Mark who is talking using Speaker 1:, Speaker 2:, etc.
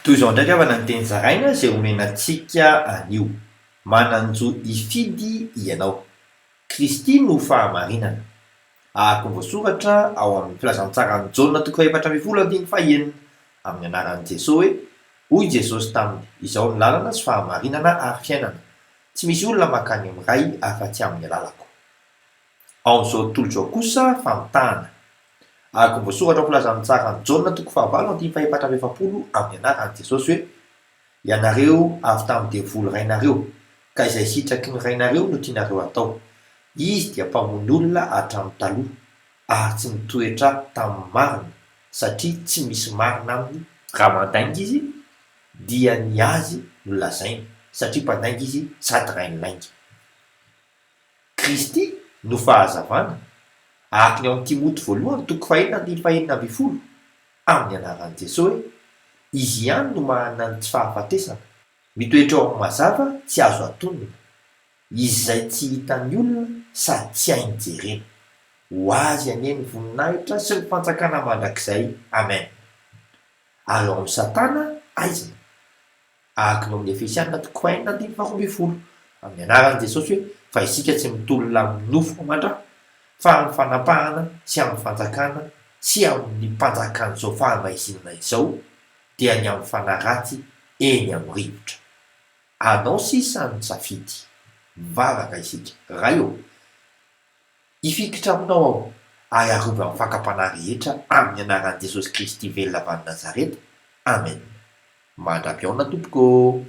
Speaker 1: Toy izao indray ry havana ny teny zaraina izay omena antsika anio, Manan-jo hifidy ianao. Kristy no fahamarinana. Araka ny voasoratra ao amin'ny Filazantsaran'i Jaona toko faha-14 andininy faha-6, amin'ny anaran'i Jesoa hoe, Hoy Jesosy taminy, Izaho no lalana sy fahamarinana ary fiainana. Tsy misy olona mankany amin'ny Ray afa-tsy amin'ny alalako. Ao amin'izao tontolo izao kosa famitahana. Araka ny voasoratra ao Filazantsaran'i Jaona toko fahavalo andininy faha-44 amin'ny anaran'i Jesosy hoe, Ianareo avy tamin'ny devoly rainareo, ka izay sitraky ny rainareo no tianareo hatao. Izy dia mpamono olona hatramin'ny taloha, ary tsy nitoetra tamin'ny marina, satria tsy misy marina aminy, raha mandainga izy, dia ny azy no lazainy, satria mpandainga izy sady rain'ny lainga. Kristy no fahazavana, araka ny ao amin'ny Timoty voalohany toko fahenina andininy fahenina ambin'ny folo, amin'ny anaran'i Jesoa hoe, Izy ihany no manana ny tsy fahafatesana, mitoetra ao amin'ny mazava tsy azo atonina, Izy izay tsy hitan'ny olona sady tsy hainy jerena. Ho Azy anie ny voninahitra sy ny fanjakana mandrakizay. Amen. Ary ao amin'i Satana aizina. Araka ny ao amin'ny Efesiana toko fahenina andininy faharoa ambin'ny folo, amin'ny anaran'i Jesosy hoe, Fa isika tsy mitolona amin'ny nofo aman-dra, fa amin'ny fanapahana sy amin'ny fanjakana sy amin'ny mpanjakan'izao fahamaizinana izao, dia ny amin'ny fanahy ratsy eny amin'ny rivotra. Anao sisa ny safidy. Mivavaka isika. Ray ô, hifikitra aminao aho, ary arovy amin'ny fakam-panahy rehetra amin'ny anaran'i Jesosy Kristy velona avy any Nazareta. Amen. Mandra-pihaona tompoko ô!